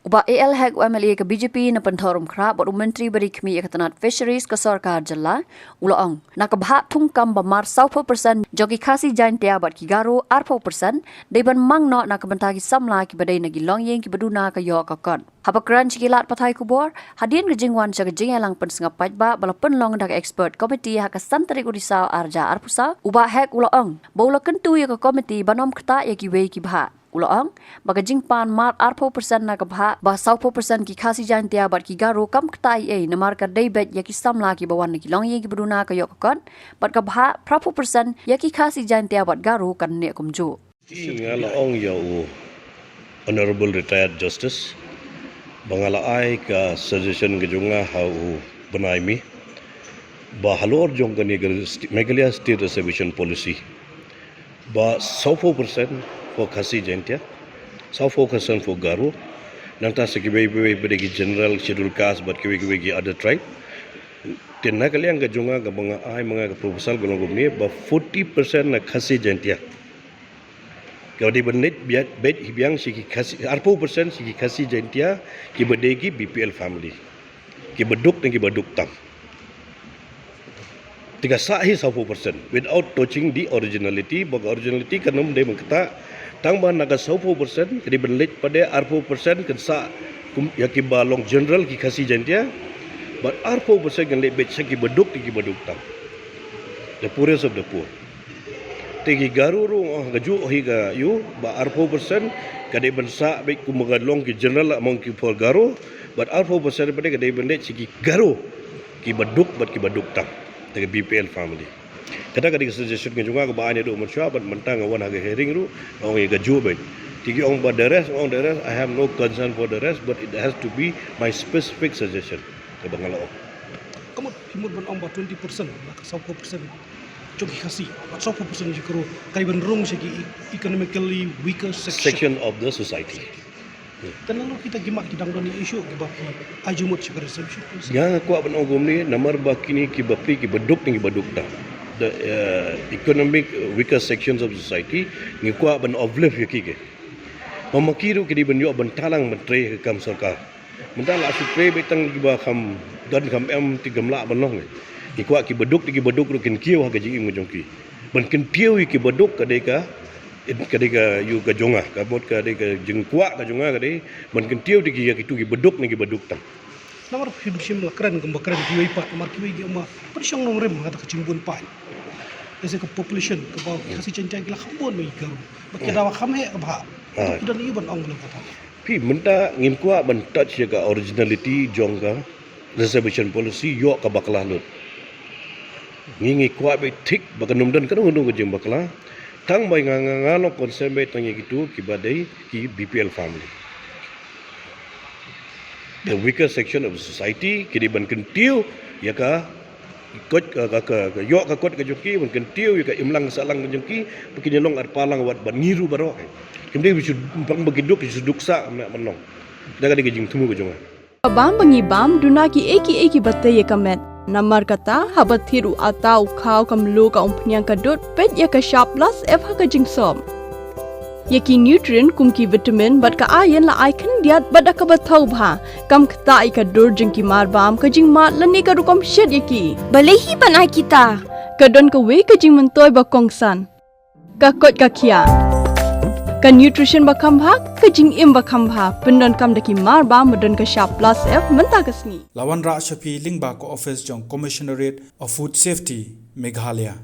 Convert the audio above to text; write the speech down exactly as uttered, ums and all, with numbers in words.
Bah A L Hek, u M L A ka B J P na Pynthorumkhrah bad u Myntri ba dei khmih ïa ka tnat Fisheries ka sorkar jylla, u la ong na ka bhah thungkam ba mar sawphew percent jong ki Khasi Jaintia bad ki Garo, arphew percent dei ban mang noh na ka bynta ki samla kiba dei na ki longïing kiba duna ka ïoh ka kot. Haba kren sha ki lad pathai khubor hadien ka jingwan sha ka jingïalang pynsngap paidbah ba la pynlong da ka expert committee ha ka san tarik u Risaw ar hajar arphew saw, u Bah Hek u la ong ba u la kyntu ïa ka committee ban ym ktah ïa kiwei ki bhah. U la ong ba ka jingpan mar arphew percent na ka bhah ba sawphew percent ki Khasi Jaintia bad ki Garo kam ktah ei ei, namar ka dei beit ïa ki samla kiba wan na ki longïing kiba duna ka ïoh ka kot, bad ka bhah phraphew percent ïa ki Khasi Jaintia bad Garo kan neh kumjuh. Nga la ong ïa u Honorable Retired Justice ba nga la ai ka suggestion ka jong nga ha u bnai May ba halor jong kane ka St-, Meghalaya State Reservation Policy ba sawphew percent for Khasi Jaintia, sawphew percent for Garo, nangta sa kiwei kiwei ba dei ki general, schedule caste bad kiwei kiwei ki other tribe. Te na ka liang ka jong nga kaba nga ai ma nga ka proposal ka long kumne ba forty percent na Khasi Jaintia. Ka dei ban leit biang, beit hi biang sha ki Khasi, arphew percent sha ki Khasi Jaintia kiba dei ki B P L family, kiba duk ne kiba duk tam. Te ka sah hi sawphew percent without touching the originality, ba ka originality kan ym dei ban ktah. Tang ba na ka sawphew percent ka dei ban leit pat de arphew percent kan sah kum ïa kiba long general ki Khasi Jaintia, bad arphew percent kan leit beit sha kiba duk ne kiba duk tam, the poorest of the poor. Te ki Garo ruh nga ong ka juh hi ka ïu ba arphew percent ka dei ban sah beit kum ka long ki general among ki for Garo, bad arphew percent pat de ka dei ban leit sha ki Garo kiba duk bad kiba duk tam, te ka B P L family. Kata ka dei ka suggestion ka jong nga kaba ai naduh mynshuwa, bad mynta nga wan ha ka hearing ruh nga ong ïa ka juh beit. Te ki ong ba the rest, nga ong the rest, I have no concern for the rest, but it has to be my specific suggestion kaba nga la ong. Ka mut, phi mut ban ong ba twenty percent na ka sawphew percent jong ki Khasi bad sawphew percent jong ki Garo ka dei ban rung sha ki e-, economically weaker section. Section of the society. Te na la kita ki mat ki dang don issue kiba phi ai jingmut sha ka reservation. Nga kwah ban ong kumne, namar ba kine kiba phi kiba duk ne kiba duk tam, the, uh, economic weaker sections of society, ngi kwah ban uplift ïa ki ke. Ma ma ki ruh ki dei ban ïoh ban thalang ban trei ha ka kam sorkar. Mynta la shu trei beit tang kiba kham don kham em, te kam lah ban long. Ngi kwah kiba duk, te kiba duk ruh kin kiew ha ka jingim ka jong ki. Ban kyntiew ïa kiba duk ka dei ka, ka dei ka ïu ka jong nga, ka mut ka dei ka jingkwah ka jong nga ka dei ban kyntiew te ki ïa kitu kiba duk ne kiba duk tam. Namar phi shim la kren kumba kren kiwei pat, namar kiwei ki ong ba pynshong nongrim ha ka jingbun paid. Ese ka population kaba Khasi Jaintia ki la kham bun ma ki Garo, ba ki dawa kham heh ka bhah. Ki don ïa ban ong ba la kata. Phi, mynta ngim kwah ban touch ïa ka originality jong ka reservation policy, ïoh ka bakla lut. Ngi, ngi kwah beit thik ba kan ym don kano kano ka jingbakla. Tang ba nga, nga, nga long concern beit tang ïa kitu kiba dei ki B P L family, the weaker section of society, ki dei ban kyntiew ïa ka kot, ka, ka, ka, ka ïoh ka kot ka jong ki, ban kyntiew ïa ka imlang sahlang ka jong ki, ba kin ïa long arphew lang wat bad ngi ruh baroh. Kim dei ba shu, bang ba ki duk, shu duk sah, ym lah ban long. Kata ka dei ka jingthmu ka jong nga. Ka bam ba ngi bam, duna kiei kiei kiba tei ïa ka met. Namar kata, haba thied u atta u khaw ka mluh ka umphniang ka dud, peit ïa ka shap plus F ha ka jingsop. Ïa ki nutrient kum ki vitamin bad ka iron la ai khyndiat bad da kaba thaw bha. Kam ktah ïa ka dur jong ki mar bam, ka jingmad lane ka rukom shet ïa ki. Balei hi ban ai kita? Ka don kawei ka jingmyntoi ba kongsan. Ka koit ka khiah. Ka nutrition ba kham bha, ka jingim ba kham bha. Pyndonkam da ki mar bam ba don ka shap plus F mynta ka sngi. La wanrah sha phi lyngba ka office jong Commissionerate of Food Safety, Meghalaya.